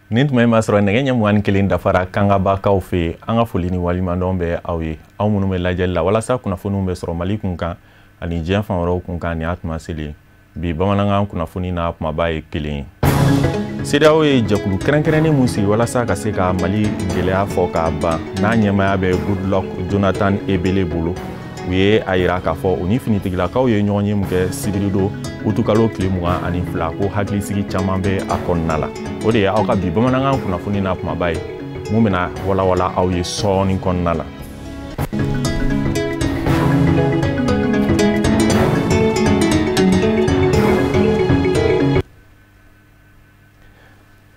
Nin tuma in b'a sɔrɔ nɛgɛ ɲɛ 21 dafara Kangabakaw fɛ yen. An ka foli ni waleɲumandɔn bɛ aw ye, aw minnu bɛ lajɛli la walasa kunnafoniw bɛ sɔrɔ Mali kun kan ani diɲɛ fan wɛrɛw kun kan. Nin y'a tuma selen bi bamanankan kunnafoni n'a kumaba ye kelen ye. CEDEAO ye jɛkulu kɛrɛnkɛrɛnnen mun sigi walasa ka se ka Mali gɛlɛya fɔ k'a ban, n'a ɲɛmaaya bɛ Goodluck Jonathan Ebele bolo. U ye a yira k'a fɔ u ni finitigilakaw ye ɲɔgɔn ye mun kɛ sibiridon utukalo tile 22, ko hakilisigi caman bɛ a kɔnɔna la. O de ye aw ka bi bamanankan kunnafoni n'a kumaba ye, mun bɛna walawala aw ye sɔɔni kɔnɔna la.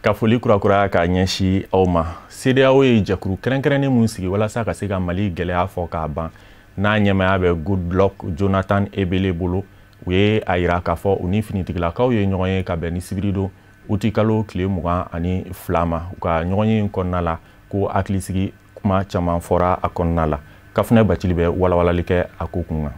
Ka foli kurakuraya k'a ɲɛsin aw ma. CEDEAO ye jɛkulu kɛrɛnkɛrɛnnen mun sigi walasa ka se ka Mali gɛlɛya fɔ k'a ban, n'a ɲɛmaaya bɛ Goodluck Jonathan Ebele bolo. U ye a yira k'a fɔ u ni finitigilakaw ye ɲɔgɔn ye ka bɛn ni sibiridon utikalo tile 22 ma. U ka ɲɔgɔn ye in kɔnɔna la, ko hakilisigi kuma caman fɔra a kɔnɔna la. Kafunɛ Bacili bɛ walawalali kɛ a ko kun kan.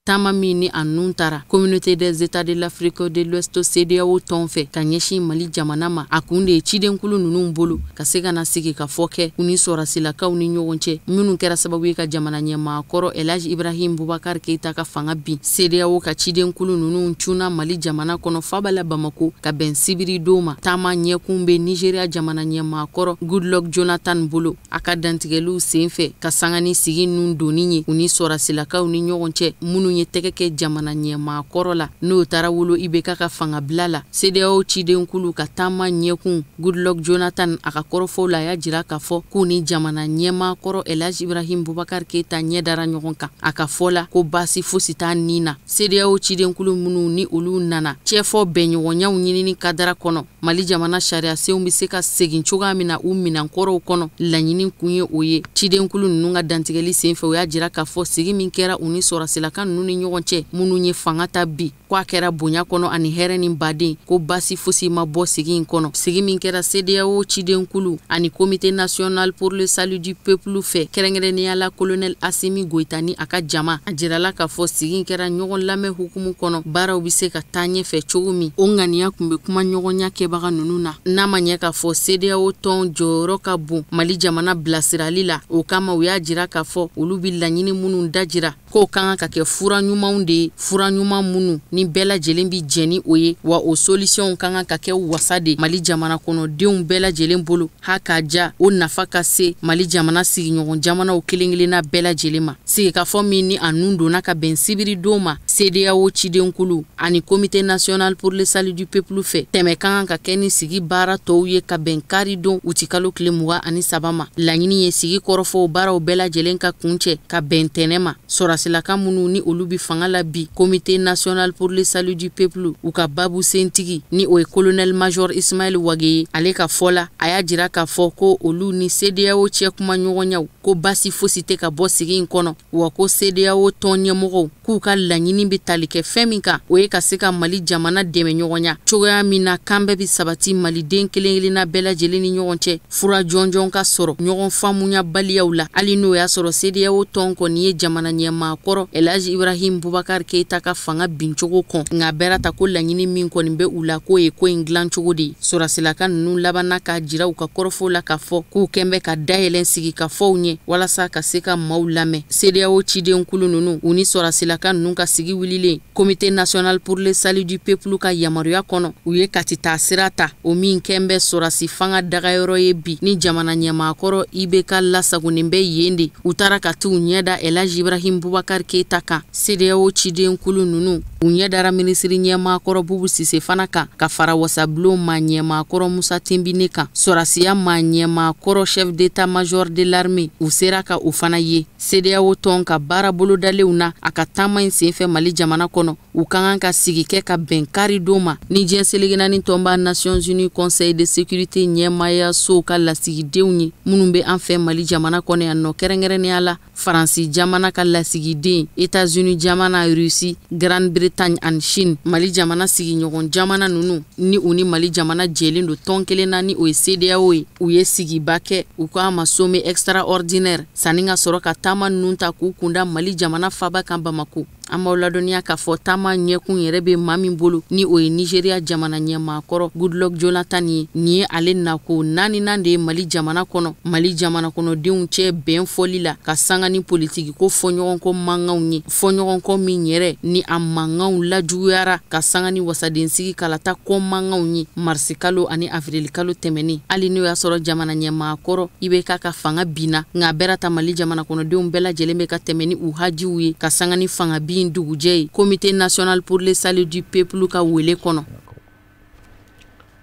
Taama min ni a nun taara Communauté des États de l'Afrique de l'Ouest CEDEAO tɔn fɛ ka ɲɛsin Mali jamana ma, a kun de ye cidenkulu ninnu bolo ka se ka na sigi ka fɔ kɛ u ni sɔrɔdasilakaw ni ɲɔgɔn cɛ, minnu kɛra sababu ye ka jamana ɲɛmaa kɔrɔ Elhaji Ibrahim Boubacar Keïta ka fanga bin. CEDEAO ka cidenkulu ninnu cunna Mali jamana kɔnɔ faba la Bamako ka bɛn sibiri don ma. Taama ɲɛkun bɛ Nigeria jamana ɲɛmaa kɔrɔ Goodluck Jonathan bolo, a ka dantigɛliw sen fɛ ka sanga ni sigi nun donni ye u ni sɔrɔdasilakaw ni ɲɔgɔn cɛ, minnu ye tɛgɛ kɛ jamana ɲɛmaa kɔrɔ la, n'o taara wolo IBK ka fangabila la. CEDEAO cidenkulu ka taama ɲɛkun Goodluck Jonathan a ka kɔrɔfɔw la, a y'a jira k'a fɔ k'u ni jamana ɲɛmaa kɔrɔ Elhaji Ibrahim Boubacar Keïta ɲɛ dara ɲɔgɔn kan. A ka fɔ la ko baasi fosi t'a nin na. CEDEAO cidenkulu minnu ni olu nana cɛfɔ bɛnɲɔgɔnyaw ɲinini kadara kɔnɔ, Mali jamana sariyasenw bɛ se ka segin cogoya min na u minɛnkɔrɔw kɔnɔ, laɲini kun ye o ye. Cidenkulu ninnu ka dantigɛli senfɛ, u y'a jira k'a fɔ sigi min kɛra u ni sɔrɔdasilaka ninnu ni ɲɔgɔn cɛ, minnu ye fanga ta bi, ko a kɛra bonya kɔnɔ ani hɛrɛ ni baden, ko baasi fosi ma bɔ sigi in kɔnɔ. Sigi min kɛra CEDEAO cidenkulu ani Comité national pour le salut du peuple fɛ, kɛrɛnkɛrɛnnenya la colonel Assimi Goïta ni a ka jama, a jirala k'a fɔ sigi in kɛra ɲɔgɔn lamɛn hukumu kɔnɔ, baaraw bɛ se ka taa ɲɛfɛ cogo min. O ŋaniya kun bɛ kuma ɲɔgɔnya kɛbaga ninnu na. N'a ma ɲɛ k'a fɔ CEDEAO tɔn jɔyɔrɔ ka bon Mali jamana bilasirali la, o kama u y'a jira k'a fɔ olu bɛ laɲini minnu dajira k'o kan ka kɛ fura ɲumanw de ye, fura ɲuman minnu ni bɛɛ lajɛlen bɛ jɛn ni o ye, wa o solutionw ka kan ka kɛ wasa de Mali jamana kɔnɔdenw bɛɛ lajɛlen bolo, ha k'a ja o nafa ka se Mali jamana sigiɲɔgɔn jamanaw kelen kelenna bɛɛ lajɛlen ma. Sigikafɔ min ni a nun donna ka bɛn sibiri don ma CEDEAO cidenkulu ani Comité national pour le salut du peuple fɛ, tɛmɛ ka kan ka kɛ ni sigi baara tɔw ye ka bɛn kari don utikalo tile 23 ma. Laɲini ye sigi kɔrɔfɔw baaraw bɛɛ lajɛlen ka kuncɛ ka bɛn tɛnɛ ma. Sɔrɔdasilaka minnu ni olu bɛ fanga la bi, Comité national pour le salut du peuple u ka babu sentigi ni o ye colonel major Ismaël Wagué ye, ale ka fɔ la, a y'a jira k'a fɔ ko olu ni CEDEAO cɛ kuma ɲɔgɔnyaw, ko baasi fosi tɛ ka bɔ sigi in kɔnɔ, wa ko CEDEAO tɔn ɲɛmɔgɔw k'u ka laɲini bɛ tali kɛ fɛn min kan, o ye ka se ka Mali jamana dɛmɛ ɲɔgɔnya cogoya min na, kan bɛɛ bɛ sabati maliden kelen kelenna bɛɛ lajɛlen ni ɲɔgɔn cɛ, fura jɔnjɔn ka sɔrɔ ɲɔgɔn faamuyabaliyaw la. Hali n'o y'a sɔrɔ CEDEAO tɔn kɔni ye jamana ɲɛmaa kɔrɔ Elhaji Ibrahim Boubacar Keïta ka fanga bincogo kɔn, nka bɛɛ ta ko laɲini min kɔni bɛ u la, k'o ye ko in dilan cogo de ye. Sɔrɔdasilaka ninnu labanna k'a jira u ka kɔrɔfɔw la k'a fɔ k'u kɛn bɛ ka dayɛlɛn sigi ka fɔw ɲɛ walasa ka se ka maaw lamɛn. CEDEAO cidenkulu ninnu, u ni sɔrɔdasilaka ninnu ka sigi wulilen Comité national pour le salut du peuple ka yamaruya kɔnɔ, u ye Kati taa sira ta, o min kɛn bɛ sɔrɔdasi fanga dagayɔrɔ ye bi ni jamana ɲɛmaakɔrɔ IBK lasagonnen bɛ yen de. U taara ka t'u ɲɛ da Elhaji Ibrahim Boubacar Keïta kan. CEDEAO cidenkulu ninnu, u ɲɛ dara minisiri ɲɛmaakɔrɔ Boubou Cissé fana kan, ka fara wasabulon maa ɲɛmaakɔrɔ Moussa Timbiné kan, sɔrɔdasiya maa ɲɛmaakɔrɔ chef d'état-major de l'armée, u sera ka o fana ye. CEDEAO tɔn ka baara bolodalenw na, a ka taama in senfɛ Mali jamana kɔnɔ, U ka kan ka sigi kɛ ka bɛn kari don ma ni diɲɛ seleke naani tɔnba Nations Unies Conseil de sécurité ɲɛmaayasow ka lasigidenw ye minnu bɛ an fɛ Mali jamana kɔnɔ yan nɔ, kɛrɛnkɛrɛnnenya la Faransi jamana ka lasigiden, États-Unis jamana, Russie, Grande-Bretagne ani Chine. Mali jamana sigiɲɔgɔn jamana ninnu ni u ni Mali jamana jɛlen don tɔn kelen na, ni o ye CEDEAO ye, u ye sigiba kɛ, u k'a ma sommet extraordinaire, sanni ka sɔrɔ ka taama ninnu ta k'u kunda Mali jamana faba kan Bamako. An b'aw ladɔnniya k'a fɔ taama ɲɛkun yɛrɛ bɛ maa min bolo, ni o ye Nigéria jamana ɲɛmaakɔrɔ Goodluck Jonathan ye. Nin ye ale nako naaninan de ye Mali jamana kɔnɔ. Mali jamana kɔnɔdenw cɛ bɛn fɔli la ka sanga ni politiki ko fɔɲɔgɔnkɔ mankanw ye, fɔɲɔgɔnkɔ min yɛrɛ ni a mankanw lajuguyara ka sanga ni wasadensigi kalata kɔ mankanw ye marisikalo ani avirilikalo tɛmɛnen. Hali n'o y'a sɔrɔ jamana ɲɛmaakɔrɔ IBK ka fanga binna, nka a bɛra ta Mali jamana kɔnɔdenw bɛɛ lajɛlen bɛ ka tɛmɛ ni u hajiw ye ka sanga ni fanga bin dugujɛ ye Comité national pour le salut du peuple ka wele kɔnɔ.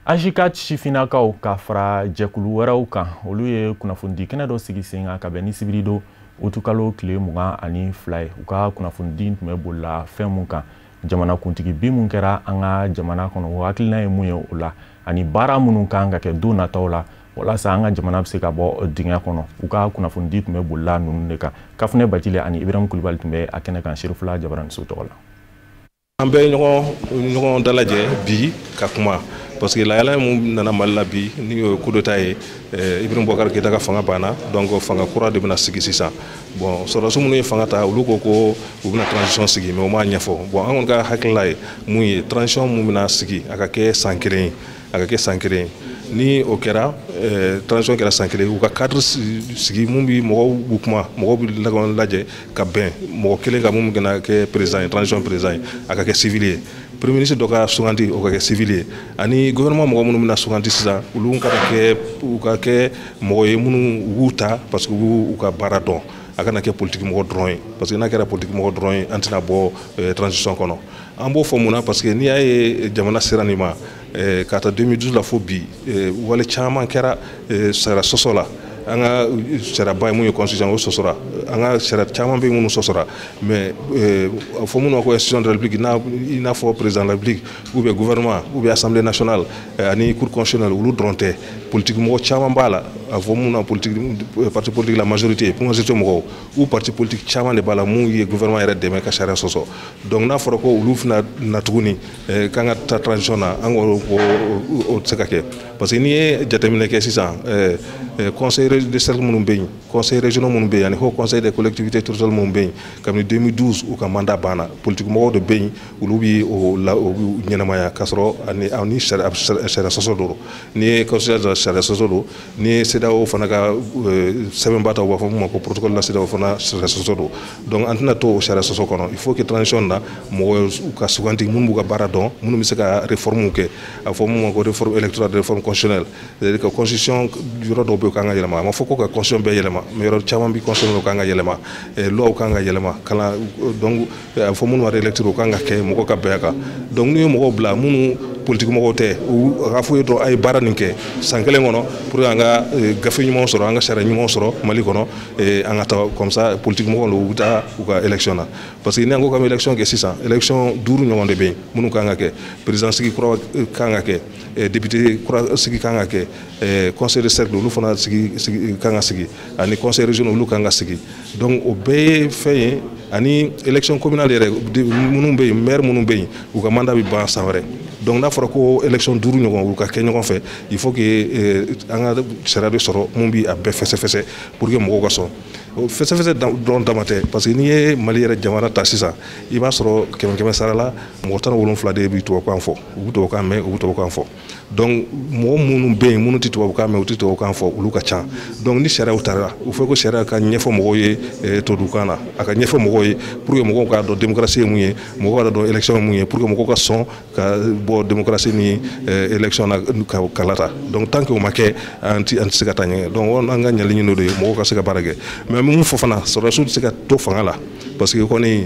AJCAT sifinnakaw ka fara jɛkulu wɛrɛw kan, olu ye kunnafonidi kɛnɛ dɔ sigi sen kan ka bɛn ni sibiridon utukalo tile 22 ye. U ka kunnafonidi tun bɛ bolila fɛn mun kan, jamanakuntigi bin mun kɛra an ka jamana kɔnɔ, o hakilina ye mun ye o la, ani baara minnu kan ka kɛ don nataw la walasa an ka jamana bɛ se ka bɔ dingɛ kɔnɔ. U ka kunnafonidi tun bɛ bolila ninnu de kan. Kafunɛ Bajile ani Ibrahim Kulibali tun bɛ a kɛnɛ kan Serifula Jabaraniso tɔgɔ la. An bɛ ɲɔgɔn dalajɛ bi ka kuma parce que layala mun nana Mali la bi ni o ye coup d'état ye. Ibrahim Boubacar Keïta ka fanga banna, donc fanga kura de bɛna sigi sisan. Bon, sɔrɔdasi minnu ye fanga ta, olu ko ko u bɛna transition sigi, mais u m'a ɲɛfɔ. Bon, an kɔni ka hakilila ye mun ye, transition mun bɛna sigi, a ka kɛ san kelen ye, a ka kɛ san kelen ye. Ni o kɛra, transition kɛra san kelen, u ka cadre sigi mun bi mɔgɔw b'u kuma, mɔgɔw bi lajɛ ka bɛn mɔgɔ kelen ka mun bɛna kɛ président ye, transition président ye, a ka kɛ civil ye. Premier ministre dɔ ka sugandi, o ka kɛ civil ye, ani gouvernement mɔgɔ minnu bɛna sugandi sisan, olu ka kɛ, u ka kɛ mɔgɔ ye minnu u b'u ta parce que u b'u ka baara dɔn. A kana kɛ politique mɔgɔ dɔrɔn ye, parce que n'a kɛra politique mɔgɔ dɔrɔn ye, an tɛna bɔ transition kɔnɔ. An b'o fɔ mun na? Parce que n'i y'a ye jamana sera nin ma, ka ta 2012 la fo bi, wale caman kɛra sariya sɔsɔ la. An ka sariyaba ye mun ye, constitution, o sɔsɔra. An ka sariya caman bɛ minnu sɔsɔra, mais a fɔ minnu ma ko institution de la République, i n'a fɔ président de la République ou bien gouvernement ou bien assemblée nationale ani cour constitutionnelle, olu dɔrɔn tɛ, politique mɔgɔ caman b'a la. A fɔ minnu na politique, parti politique la majorité, majorité mɔgɔw ou parti politique caman de b'a la mun ye gouvernement yɛrɛ dɛmɛ ka sariya sɔsɔ. Donc n'a fɔra ko olu fana na tuguni k'an ka taa transition na, an ko o tɛ se ka kɛ, parce que n'i ye jateminɛ kɛ sisan, conseil de cercle minnu bɛ yen, conseil régional minnu bɛ yen, ani haut conseil des collectivités territoriales minnu bɛ yen, kabini 2012 u ka mandat banna, politique mɔgɔw de bɛ yen, olu bi o la, o ɲɛnamaya k'a sɔrɔ ani sariya sɔsɔ don. N'i ye constitution sariya sɔsɔ don, n'i ye CEDEAO fana ka sɛbɛnba ta, u b'a fɔ min ma ko protocole la CEDEAO fana sariya sɔsɔ don. Donc an tɛna to o sariya sɔsɔ kɔnɔ. Il faut que transition na mɔgɔw ka sugandi minnu b'u ka baara dɔn, minnu bɛ se ka réforme kɛ, a fɔ min ma ko réforme électorale, réforme constitutionnelle, c'est-à-dire que constitution yɔrɔ dɔw bɛ yen kan ka yɛlɛma. A ma fɔ ko ka constitution bɛɛ yɛlɛma, mais yɔrɔ caman bɛ constitution kan ka yɛlɛma, loi kan ka yɛlɛma kalan. Donc a fɔ minnu ma relecture, o kan ka kɛ mɔgɔw ka bɛn a kan. Donc n'u ye mɔgɔw bila minnu politique mɔgɔw tɛ, u a ka fɔ ye dɔrɔn a ye baara nin kɛ san kelen kɔnɔ pour que an ka gafe ɲumanw sɔrɔ, an ka sariya ɲumanw sɔrɔ Mali kɔnɔ, an ka taa comme ça politique mɔgɔw u bɛ taa u ka élection na. Parce que ni an ko k'an bɛ élection kɛ sisan, élection 5 ɲɔgɔn de bɛ yen minnu kan ka kɛ: président sigi kura kan ka kɛ, député kura sigi kan ka kɛ, conseil de cercle olu fana sigi kan ka sigi, ani conseil régional olu kan ka sigi. Donc o bɛɛ ye fɛn ye. Ani élection communale yɛrɛ minnu bɛ yen, maire minnu bɛ yen, u ka mandat bɛ ban san wɛrɛ. Donc n'a fɔra ko élection 5 ɲɔgɔn u ka kɛ ɲɔgɔn fɛ, il faut que an ka sariya de sɔrɔ mun bi a bɛɛ fɛsɛfɛsɛ pour que mɔgɔw ka sɔn. Fɛsɛfɛsɛ dɔrɔn dama tɛ, parce que n'i ye Mali yɛrɛ jamana ta sisan, i b'a sɔrɔ 100 sara la, mɔgɔ 17 de bɛ tubabukan fɔ, u bɛ tubabukan mɛn, u bɛ tubabukan fɔ. Donc mɔgɔ minnu bɛ yen minnu tɛ tubabukan mɛn, u tɛ tubabukan fɔ, olu ka ca. Donc ni sariyaw taara, u fɔ ko sariya ka ɲɛfɔ mɔgɔw ye tubabukan na, a ka ɲɛfɔ mɔgɔw ye pour que mɔgɔw k'a dɔn démocratie ye mun ye, mɔgɔw k'a dɔn élection ye mun ye, pour que mɔgɔw ka sɔn ka bɔ démocratie ni élection na ka kala ta. Donc tant que o ma kɛ, an tɛ se ka taa ɲɛ. Donc an ka ɲɛli ɲini o de ye, mɔgɔw ka se ka baara kɛ. Mais mun fɔ fana, sɔrɔdasiw tɛ se ka to fanga la, Parce que kɔni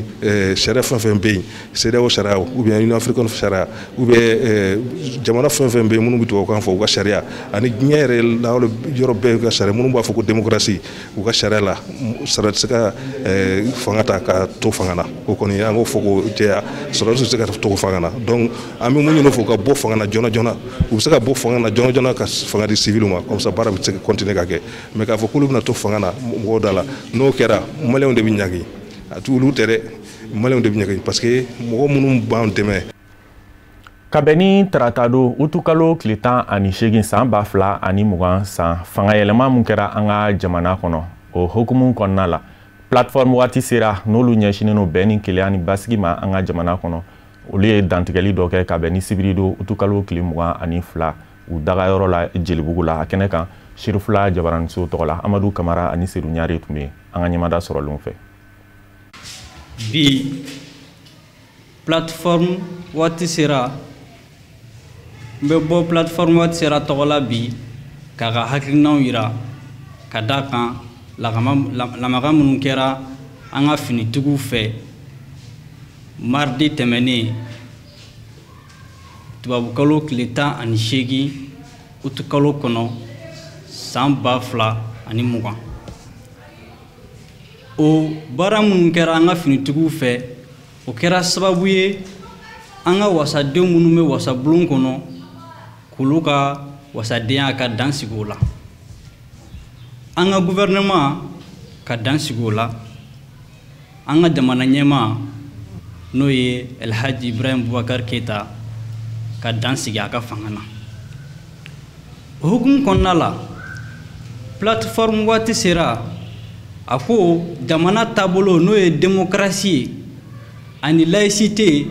sariya fɛn fɛn bɛ yen, CEDEAO sariya ou bien Union africaine sariya ou bien jamana fɛn fɛn bɛ yen minnu bɛ tubabukan fɔ, u ka sariya ani diɲɛ yɛrɛ la yɔrɔ bɛɛ ka sariya, minnu b'a fɔ ko démocratie, u ka sariya la, sara tɛ se ka fanga ta ka to fanga na. O kɔni an k'o fɔ k'o jɛya, sɔrɔdasiw tɛ se ka to fanga na. Donc an bɛ mun ɲini fɔ, ka bɔ fanga na joona joona, u bɛ se ka bɔ fanga na joona joona ka fanga di civil ma, comme ça baara bɛ se ka continuer ka kɛ. Mais k'a fɔ k'olu bɛna to fanga na mɔgɔw da la, n'o kɛra maliyɛnw de bɛ ɲangi, a t'olu tɛ dɛ, maliyɛnw de bɛ ɲangi parce que mɔgɔ minnu b'an dɛmɛ. Ka bɛn ni tarata don utukalo tile 18 san 2020 san, fanga yɛlɛma mun kɛra an ka jamana kɔnɔ, o hukumu kɔnɔna la, plateforme waati sera n'olu ɲɛsinnen don bɛn ni kelenya ni basigi ma an ka jamana kɔnɔ, olu ye dantigɛli dɔ kɛ ka bɛn ni sibiridon utukalo tile 22 u dagayɔrɔ la Jelibugu la. A kɛnɛ kan Sirifula Jabaraniso tɔgɔ la, Amadu Kamara ani Sedu Ɲare tun bɛ yen an ka ɲɛmada sɔrɔlenw fɛ. Bi plateforme waati sera, n bɛ bɔ plateforme waati sera tɔgɔ la bi k'a ka hakilinaw yira ka d'a kan lamaga minnu kɛra an ka finitigiw fɛ mardi tɛmɛnen tubabukalo tile 18 utukalo kɔnɔ san 2020. O baara minnu kɛra an ka finitigiw fɛ, o kɛra sababu ye an ka wasadenw minnu bɛ wasabulon kɔnɔ k'olu ka wasadenya ka dan sigi o la, an ka gouvernement ka dan sigi o la, an ka jamana ɲɛmaa n'o ye Elhaji Ibrahim Boubacar Keita ka dan sigi a ka fanga na. O hukumu kɔnɔna la, plateforme waati sera a ko jamana taabolo n'o ye démocratie ye ani laïcité,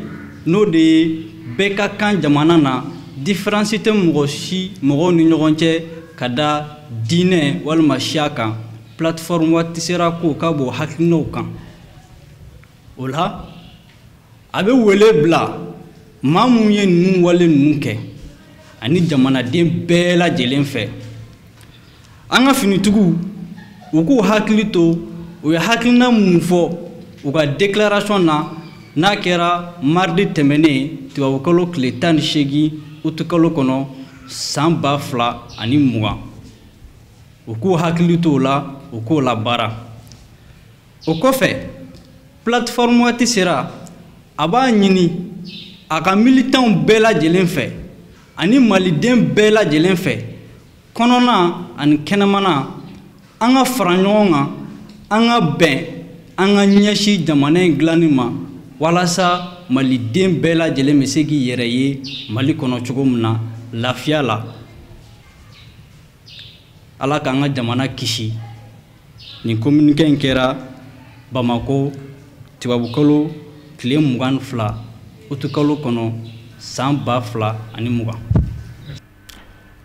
n'o de ye bɛɛ ka kan jamana na, différence tɛ mɔgɔ si mɔgɔw ni ɲɔgɔn cɛ ka da diinɛ walima siya kan. Plateforme waati sera ko k'a b'o hakilinaw kan. O la a bɛ wele bila maa mun ye ninnu wale ninnu kɛ ani jamanaden bɛɛ lajɛlen fɛ, an ka finitigiw u k'u hakili to u ye hakilina mun fɔ u ka déclaration na, n'a kɛra mardi tɛmɛnen tubabukalo tile 18 utukalo kɔnɔ san 2020, u k'u hakili to o la, u k'o labaara. O kɔfɛ plateforme waati sera a b'a ɲini a ka militants bɛɛ lajɛlen fɛ ani maliden bɛɛ lajɛlen fɛ, kɔnɔna ani kɛnɛmana, an ka fara ɲɔgɔn kan, an ka bɛn, an ka ɲɛsin jamana in dilanni ma walasa maliden bɛɛ lajɛlen bɛ se k'i yɛrɛ ye Mali kɔnɔ cogo min na lafiya la. Ala k'an ka jamana kisi. Nin communiqué in kɛra Bamako tubabukalo tile 22 utukalo kɔnɔ san 2020.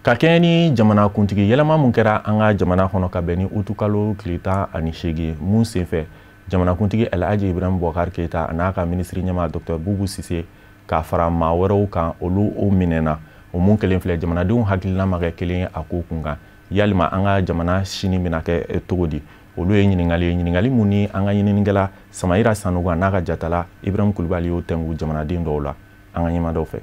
Ka kɛɲɛ ni jamanakuntigi yɛlɛma mun kɛra an ka jamana kɔnɔ ka bɛn ni utukalo tile 18 mun senfɛ, jamanakuntigi Elhaji Ibrahim Boubacar Keita a n'a ka minisiri ɲɛmaa Dr Boubou Cissé ka fara maa wɛrɛw kan, olu o minɛna. O mun kelen filɛ, jamanadenw hakilina ma kɛ kelen ye a ko kun kan. Yalima an ka jamana sini bɛna kɛ cogo di? Olu ye ɲininkali ye, ɲininkali mun ni an ka ɲininikɛla Samayira Sanogo n'a ka jatala Ibrahim Kulibali y'o tɛnku jamanaden dɔw la an ka ɲɛmaa dɔw fɛ.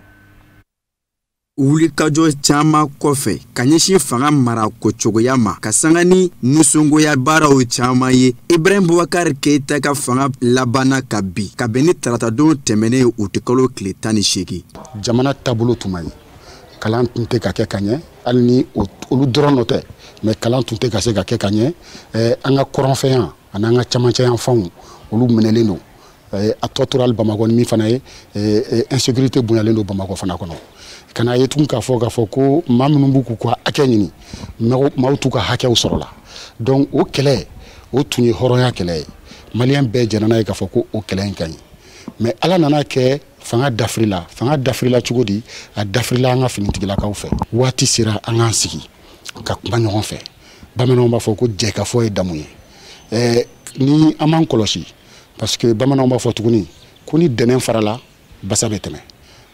Wulikajɔ caman kɔfɛ ka ɲɛsin fanga mara kocogoya ma ka sanga ni nisɔngoya baaraw caman ye, Ibrahim Boubacar Keita ka fanga labanna ka bi ka bɛn ni taratadon tɛmɛnen utukalo tile 18. Jamana taabolo tun man ɲi, kalan tun tɛ ka kɛ ka ɲɛ, hali ni olu dɔrɔn nɔ tɛ, mais kalan tun tɛ ka se ka kɛ ka ɲɛ. An ka kɔrɔnfɛyan ani an ka camancɛyanfanw olu minɛlen don. A tɔ tora hali Bamakɔ ni min fana ye, insécurité bonyalen don Bamakɔ fana kɔnɔ. Ka n'a ye tuguni k'a fɔ ko maa minnu b'u k'u ka hakɛ ɲini, maaw t'u ka hakɛw sɔrɔ la. Donc o kɛlɛ o tun ye hɔrɔnya kɛlɛ ye, maliyɛn bɛɛ jɛnna n'a ye k'a fɔ ko o kɛlɛ in ka ɲi. Mais Ala nana kɛ fanga dafirila, fanga dafirila cogo di? A dafirila an ka finitigilakaw fɛ. Waati sera an k'an sigi ka kuma ɲɔgɔn fɛ. Bamananw b'a fɔ ko jɛkafɔ ye damu ye. Ni an m'an kɔlɔsi, parce que bamananw b'a fɔ tuguni ko ni dɛnɛn farala basa bɛ tɛmɛ,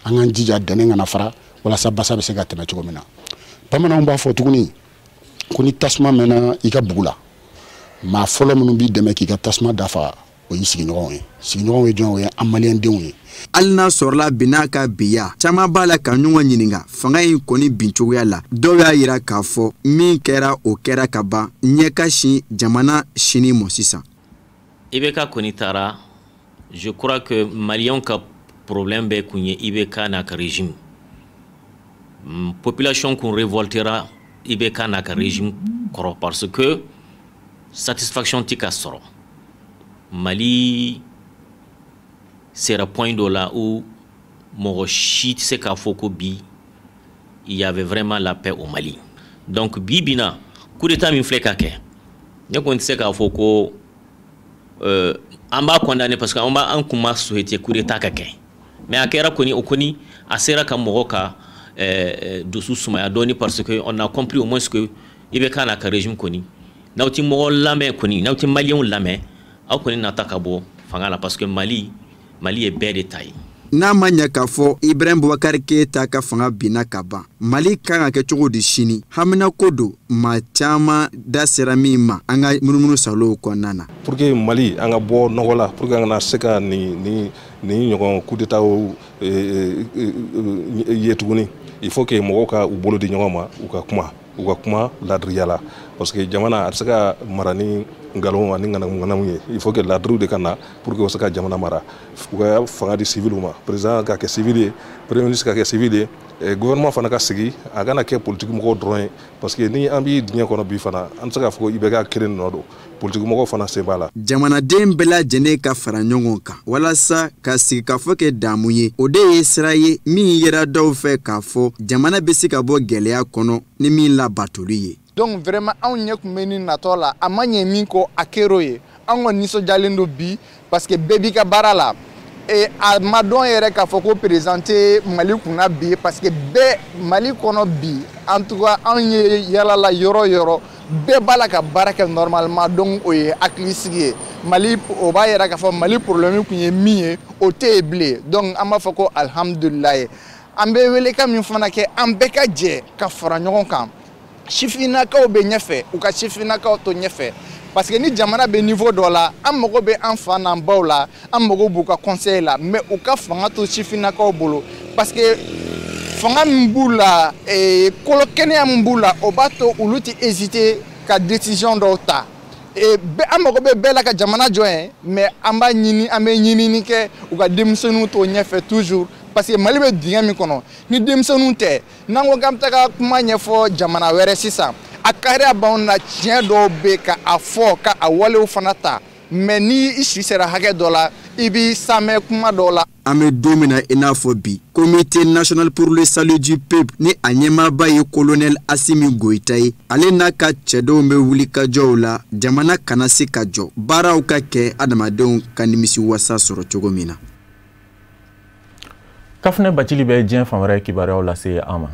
an k'an jija dɛnɛn kana fara walasa basa bɛ se ka tɛmɛ cogo min na. Bamananw b'a fɔ tuguni ko ni tasuma mɛnna i ka bugu la, maa fɔlɔ minnu b'i dɛmɛ k'i ka tasuma dafa, O y'i sigiɲɔgɔnw ye. Sigiɲɔgɔnw ye jɔn? O ye an maliyɛndenw ye. Hali n'a sɔrɔla bi n'a ka biya, caman b'a la ka ɲɔgɔn ɲininka fanga in kɔni bin cogoya la. Dɔw y'a yira k'a fɔ min kɛra, o kɛra ka ban, ɲɛ ka sin jamana sini mɔ sisan. IBK kɔni taara, je crois que maliyɛnw ka problème bɛɛ kun ye IBK n'a ka régime. Population kun révoltera IBK n'a ka régime kɔrɔ parce que satisfaction ti ka sɔrɔ. Mali sera point dɔ la où mɔgɔ si tɛ se k'a fɔ ko bi il y avait vraiment la paix au Mali. Donc bi bi na, coup d'état min filɛ ka kɛ, ne kɔni tɛ se k'a fɔ ko an b'a condamner, parce que an b'a an kun ma souhaiter coup d'état ka kɛ, mais a kɛra kɔni, o kɔni a sera ka mɔgɔ ka dusu sumaya dɔɔni, parce que on a compris au moins que IBK n'a ka régime kɔni, n'aw ti mɔgɔ lamɛn kɔni, n'aw ti maliyɛnw lamɛn, aw kɔni nata ka bɔ fanga la, parce que Mali ye bɛɛ de ta ye. N'a ma ɲɛ k'a fɔ Ibrahim Boubacar Keita ka fanga binna ka ban, Mali kan ka kɛ cogo di sini? Haminako don, maa caman da sera min ma an ka munumunu salow kɔnɔna na. Pour que Mali an ka bɔ nɔgɔ la, pour que an kana se ka nin ɲɔgɔn coup d'état ye tuguni, il faut que mɔgɔw ka u bolo di ɲɔgɔn ma, u ka kuma ladiriya la, parce que jamana a tɛ se ka mara ni nkalon ani ŋanamu ye. Il faut que ladiriw de ka na pour que u se ka jamana mara. U ka fanga di civil ma, président ka kɛ civil ye, premier ministre ka kɛ civil ye, gouvernement fana ka sigi, a kana kɛ politique mɔgɔw dɔrɔn ye, parce que ni an bi diɲɛ kɔnɔ bi fana, an tɛ se k'a fɔ ko IBK kelen nɔ don, politique mɔgɔw fana sen b'a la. Jamanaden bɛɛ lajɛlen ka fara ɲɔgɔn kan walasa ka sigikafɔ kɛ damu ye, o de ye sira ye min yera dɔw fɛ k'a fɔ jamana bɛ se ka bɔ gɛlɛya kɔnɔ ni min labatoli ye. Donc vraiment, anw ɲɛ tun bɛ nin natɔ la, a ma ɲɛ min kɔ, a kɛr'o ye. An kɔni nisɔndiyalen don bi, parce que bɛɛ b'i ka baara la. Et a ma dɔn yɛrɛ k'a fɔ ko président tɛ Mali kunna bi, parce que bɛɛ Mali kɔnɔ bi, en tout cas anw ye yala la yɔrɔ yɔrɔ, bɛɛ b'a la ka baara kɛ normalement. Donc o ye hakilisigi ye Mali, o b'a yira k'a fɔ Mali problème kun ye min ye, o tɛ yen bilen. Donc an b'a fɔ ko alihamudulilayi. An bɛ welekan min fana kɛ, an bɛɛ ka jɛ ka fara ɲɔgɔn kan. Sifinnakaw bɛ ɲɛfɛ, u ka sifinnakaw to ɲɛfɛ, parce que ni jamana bɛ niveau dɔ la, an mago bɛ an fa n'an baw la, an mago b'u ka conseil la, mais u ka fanga to sifinnakaw bolo, parce que fanga min b'u la, kolo kɛnɛya min b'u la, o b'a to olu tɛ hésiter ka décision dɔw ta. An mago bɛ bɛɛ la ka jamana jɔ ye, mais an b'a ɲini, an bɛ ɲinini kɛ u ka denmisɛnninw to ɲɛfɛ toujours, parce que Mali bɛ dingɛ min kɔnɔ, ni denmisɛnninw tɛ, n'an ko k'an bɛ taga kuma ɲɛfɔ jamana wɛrɛ sisan, a kariya b'anw na. Tiɲɛ dɔw bɛ ka a fɔ, ka a walew fana ta, mais ni i si sera hakɛ dɔ la, i b'i samɛ kuma dɔw la. An bɛ don min na i n'a fɔ bi, Comité national pour le salut du peuple ni a ɲɛmaaba ye colonel Assimi Goïta ye, ale n'a ka cɛdenw bɛ wulikajɔw la jamana kana se ka jɔ, baaraw ka kɛ, adamadenw ka nimisi wasa sɔrɔ cogo min na. Kafunɛ Bacili bɛ diɲɛ fan wɛrɛ kibaruyaw lase an ma.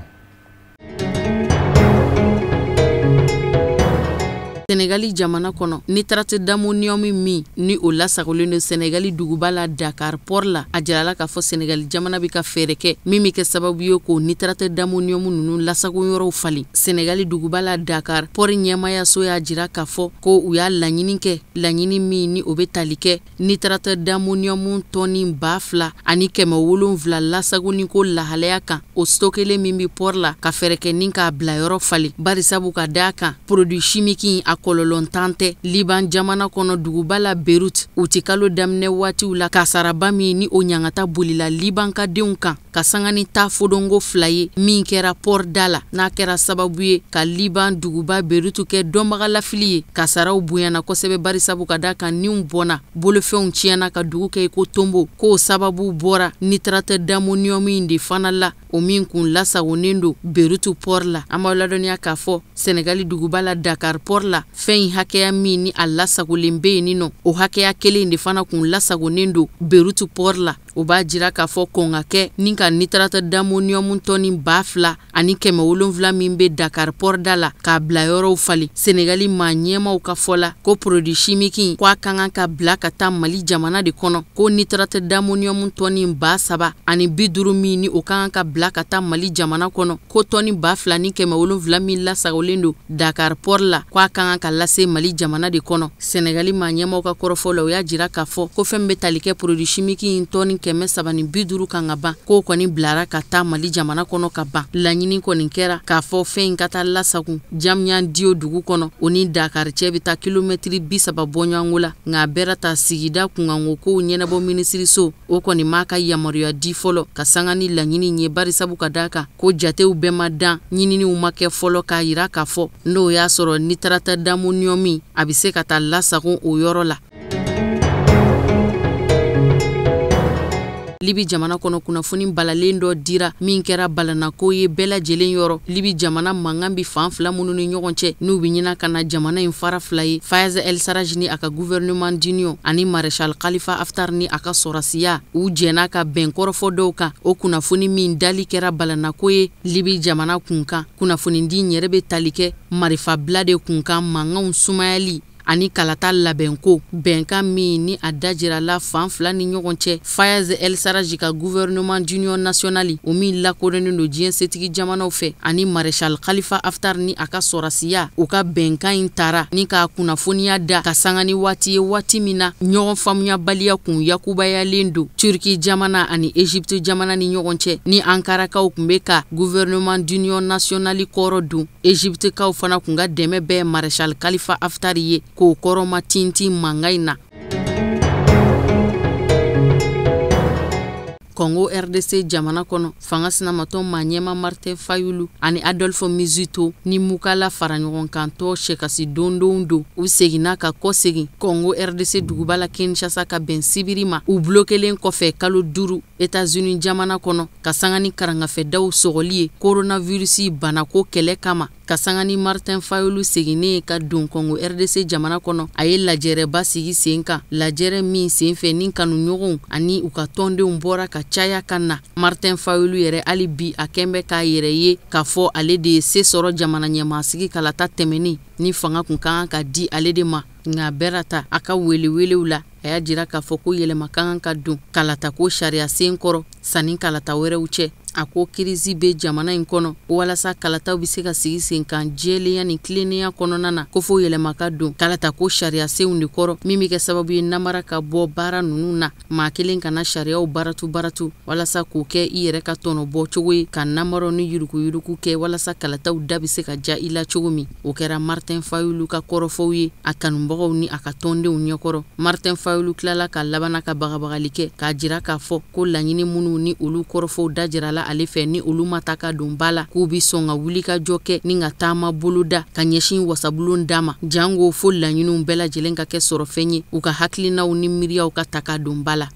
Senegali jamana kɔnɔ, nitrate d'ammonium min ni o lasagolen don Senegali duguba la Dakar port la, a jirala k'a fɔ Senegali jamana bɛ ka fɛɛrɛ kɛ min bɛ kɛ sababu ye k'o nitrate d'ammonium ninnu lasago yɔrɔw falen. Senegali duguba la Dakar port ɲɛmayaso y'a jira k'a fɔ ko u y'a laɲini kɛ, laɲini min ni o bɛ tali kɛ nitrate d'ammonium tɔni 2700 lasagoni ko lahalaya kan, o stockelen min bɛ port la, ka fɛɛrɛ kɛ ni k'a bila yɔrɔ falen, barisabu ka d'a kan produit chimique a kɔlɔlɔntan tɛ. Liban jamana kɔnɔ, duguba la Beirut, u ti kalo daminɛ waatiw la, kasaraba min ni o ɲangata bolila Liban ka denw kan ka sanga ni ta fodongo 2 ye min kɛra port da la, n'a kɛra sababu ye ka Liban duguba Beirut kɛ dɔnbagalafili ye. Kasaraw bonyana kosɛbɛ, barisabu ka da kan niw bɔnna, bolofɛnw tiɲɛna, ka dugu kɛ i ko tonbo, k'o sababu bɔra nitrate d'ammonium in de fana la, o min kun lasagonnen don Beirut port la. An b'aw ladɔnniya k'a fɔ Senegali duguba la Dakar port la, fɛn in hakɛya min ni a lasagolen bɛ yen nɔ, o hakɛya kelen de fana kun lasagonnen don Beirut port la. O b'a jira k'a fɔ kɔn ka kɛ ni ka nitrate d'ammonium tɔni 2700 min bɛ Dakar port da la k'a bila yɔrɔw falen. Senegali maa ɲɛmaw ka fɔ la ko produit chimique in ko a ka kan ka bila ka taa Mali jamana de kɔnɔ, ko nitrate d'ammonium tɔni 3050 min ni o ka kan ka bila ka taa Mali jamana kɔnɔ, ko tɔni 2700 min lasagolen don Dakar port la, ko a ka kan kan ka lase Mali jamana de kɔnɔ. Senegali maa ɲɛmaaw ka kɔrɔfɔ la, o y'a jira k'a fɔ ko fɛn bɛ tali kɛ produit chimique in tɔni 350 kan ka ban, k'o kɔni bilara ka taa Mali jamana kɔnɔ ka ban. Laɲini kɔni kɛra k'a fɔ fɛn in ka taa lasagun Diamniadio dugu kɔnɔ, o ni Dakar cɛ bɛ taa kilomɛtiri 30 bɔɲɔgɔnko la. Nka a bɛra ta sigida kunkanko kow ɲɛnabɔ minisiriso, o kɔni m'a ka yamaruya di fɔlɔ ka sanga ni laɲini ye, barisabu ka d'a kan ko jatew bɛɛ ma dan, ɲininiw ma kɛ fɔlɔ k'a yira k'a fɔ n'o y'a sɔrɔ nitrate d'ammonium a bɛ se ka taa lasagon o yɔrɔ la. Libi jamana kɔnɔ, kunnafoni balalen dɔ dira min kɛra balanako ye bɛɛ lajɛlen yɔrɔ. Libi jamana mankan bi fan fila minnu ni ɲɔgɔn cɛ, n'u bɛ ɲinan ka na jamana in fara fila ye, Fayez El Sarraj ni a ka gouvernement d'union ani Maréchal Khalifa Haftar ni a ka sɔrɔsiya, u jɛnna ka bɛn kɔrɔfɔ dɔw kan. O kunnafoni min dali kɛra balanako ye Libi jamana kunkan, kunnafonidi in yɛrɛ bɛ tali kɛ marifabila de kunkan, mankanw sumayali ani kalata labɛnko. Bɛnkan min ni a dajirala fan fila ni ɲɔgɔn cɛ, Fayez El Sarraj ka gouvernement d'union nationale, o min lakodɔnnen don diɲɛ setigi jamanaw fɛ, ani Maréchal Khalifa Haftar ni a ka sɔrɔsiya, u ka bɛnkan in tara ni k'a kunnafoniya da ka sanga ni waati ye, waati min na ɲɔgɔn faamuyabaliya kun yakubayalen don Turki jamana ani Egypte jamana ni ɲɔgɔn cɛ, ni Ankarakaw tun bɛ ka gouvernement d'union nationale kɔrɔ dun. Egyptekaw fana kun ka dɛmɛ bɛɛ Maréchal Khalifa Haftar ye k'o kɔrɔma tintin mankan in na. Congo RDC jamana kɔnɔ, fanga sinamatɔn maa ɲɛma Martin Fayulu ani Adolphe Muzito ni Mukala fara ɲɔgɔn kan tɔ sɛkasi dondonw don, u seginna ka kɔsegin Congo RDC duguba la Kinshasa ka bɛn sibiri ma, u bulokelen kɔfɛ kalo 5 États-Unis jamana kɔnɔ ka sanga ni karangafɛdaw sɔgɔli ye coronavirus banako kɛlɛ kama. Ka sanga ni Martin Fayulu seginnen ka don Congo RDC jamana kɔnɔ, a ye lajɛrɛba sigi sen kan, lajɛrɛ min senfɛ ni kanuɲɔgɔnw ani u ka tɔndenw bɔra ka caya ka na. Martin Fayulu yɛrɛ hali bi a kɛn bɛ k'a yɛrɛ ye k'a fɔ ale de ye se sɔrɔ jamana ɲɛmaasigi kalata tɛmɛnen ni fanga kun ka kan ka di ale de ma. Nka bɛra ta a ka welewelew la, a y'a jira k'a fɔ ko yɛlɛma ka kan ka don kalatako sariya sen kɔrɔ sanni kalata wɛrɛw cɛ. A ko kirisi bɛ jamana in kɔnɔ walasa kalataw bɛ se ka sigi sen kan jɛlenya ni tilennenya kɔnɔna na, ko fo yɛlɛma ka don kalatako sariya senw de kɔrɔ min bɛ kɛ sababu ye namara ka bɔ baara ninnu na, maa kelen kana sariyaw baratu baratu walasa k'o kɛ i yɛrɛ ka tɔnɔ bɔ cogo ye, ka namaraw ni yuruguyurugu kɛ walasa kalataw da bɛ se ka ja i la cogo min. O kɛra Martin Fayulu ka kɔrɔfɔw ye a kanubagaw ni a ka tɔndenw ɲɛkɔrɔ. Martin Fayulu tilala ka labanna ka bagabagali kɛ k'a jira k'a fɔ ko laɲini minnu ni olu kɔrɔfɔw da jirala ale fɛ ni olu ma ta ka don ba la, k'u bi sɔn ka wuli ka jɔ kɛ ni ka taama boloda ka ɲɛsin wasabulon da ma, jango fo laɲiniw bɛɛ lajɛlen ka kɛ sɔrɔfɛn ye, u ka hakilinaw ni miiriyaw ka ta ka don ba la.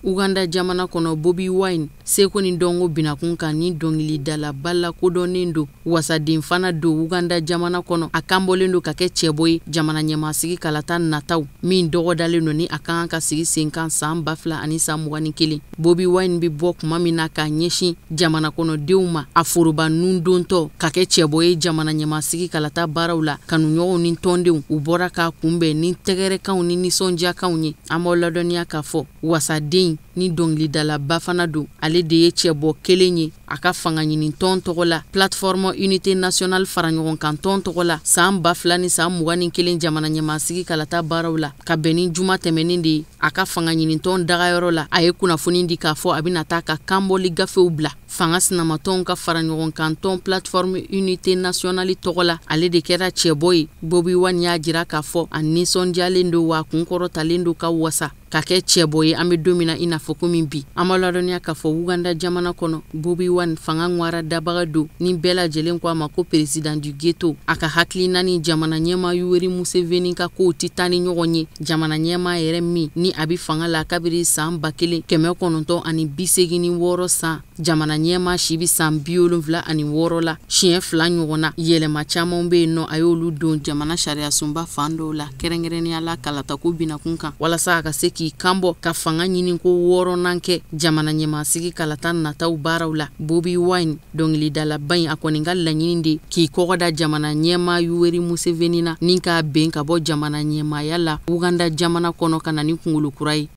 Uganda jamana kɔnɔ, Bobi Wine seko ni dɔnko binakun kan ni dɔnkilidalaba lakodɔnnen don, wasaden fana don Uganda jamana kɔnɔ, a kanbɔlen don ka kɛ cɛbɔ ye jamana ɲɛmaasigi kalata nataw min dɔgɔdalen don ni a kan ka sigi sen kan san 2021. Bobi Wine bɛ bɔ kuma min na k'a ɲɛsin jamana kɔnɔdenw ma, a foroba nun dontɔ ka kɛ cɛbɔ ye jamana ɲɛmaasigi kalata baaraw la, kanuɲɔgɔnw ni tɔndenw u bɔra k'a kunbɛn ni tɛgɛrɛkanw ni nisɔndiyakanw ye. An b'aw ladɔnniya k'a fɔ wasaden ni dɔnkilidalaba fana don, ale de ye cɛbɔ kelen ye a ka fanga ɲini tɔn tɔgɔ la, plateforme unité nationale fara ɲɔgɔn kan tɔn tɔgɔ la, san 2021 jamana ɲɛmaasigi kalata baaraw la, ka bɛn ni juma tɛmɛnen de ye a ka fanga ɲini tɔn dagayɔrɔ la. A ye kunnafoni di k'a fɔ a bɛna taa ka kanbɔli gafew bila fanga sinamatɔnw ka fara ɲɔgɔn kan tɔn plateforme unité nationale tɔgɔ la, ale de kɛra cɛbɔ ye. Bobi Wine y'a jira k'a fɔ a nisɔndiyalen don wa a kunkɔrɔtalen don ka wasa ka kɛ cɛbɔ ye an bɛ don min na i n'a fɔ komi bi. An b'a ladɔnniya k'a fɔ Uganda jamana kɔnɔ, Bobi Wine fanga ŋwara dabaga don ni bɛɛ lajɛlen ko a ma ko président du ghetto. A ka hakilina ni jamana ɲɛmaa Yoweri Museveni ka kow tɛ taa ni ɲɔgɔn ye. Jamana ɲɛmaa yɛrɛ min ni a bɛ fanga la kabiri san 1986 san, jamana ɲɛmaa si bɛ san 76 la, siɲɛ 2 ɲɔgɔn na. Yɛlɛma caman bɛ yen nɔ, a y'olu don jamana sariyasunba fan dɔw la, kɛrɛnkɛrɛnnenya la kalatako binakun kan, walasa a ka se k'i kanbɔ ka fanga ɲini ko 6nan kɛ jamana ɲɛmaasigi kalata nataw baaraw la. Bobi Wine dɔnkilidalaba in, a kɔni ka laɲini de k'i kɔgɔ da jamana ɲɛmaa Yoweri Museveni na ni k'a ben ka bɔ jamana ɲɛmaaya la Uganda jamana kɔnɔ ka na ni kunkolo kura ye.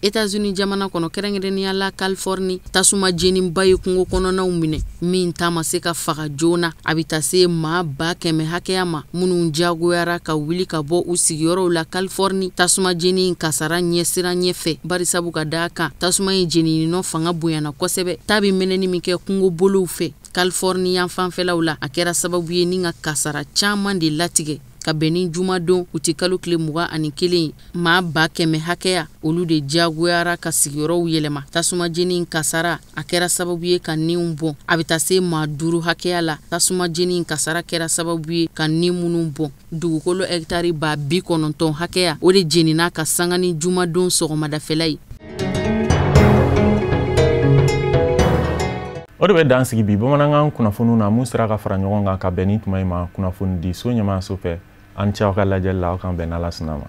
États-Unis jamana kɔnɔ, kɛrɛnkɛrɛnnenya la Californie, tasuma jeninba ye kungo kɔnɔnaw minɛ min ta ma se ka faga joona. A bɛ taa se maa 100 000 hakɛya ma minnu jagoyara ka wuli ka bɔ u sigiyɔrɔw la Californie tasuma jeni kasara ɲɛsiran ɲɛfɛ, barisabu ka d'a kan tasuma in jeninɔ fanga bonyana kosɛbɛ. Ta bɛ mɛnɛni min kɛ kungo bolow fɛ Californie yan fanfɛlaw la, a kɛra sababu ye ni ka kasara caman de latigɛ. Ka bɛn ni jumadon uti kalo tile 21, maa 100 000 hakɛya, olu de diyagoyara ka sigiyɔrɔw yɛlɛma. Tasuma jeni kasara a kɛra sababu ye ka niw bɔn, a bɛ taa se maa 5 hakɛya la. Tasuma jeni kasara kɛra sababu ye ka ni minnu bɔn, dugukolo hɛkitari 90 000 hakɛya, o de jenina ka sanga ni jumadon sɔgɔmadafɛla ye. O de bɛ dan sigi bi bamanankan kunnafoniw na mun sera ka fara ɲɔgɔn kan ka bɛn ni tuma in ma kunnafoni di so ɲɛmaayaso fɛ. An cɛ aw ka lajɛli la, aw kan bɛn n'Ala sɔnna ma.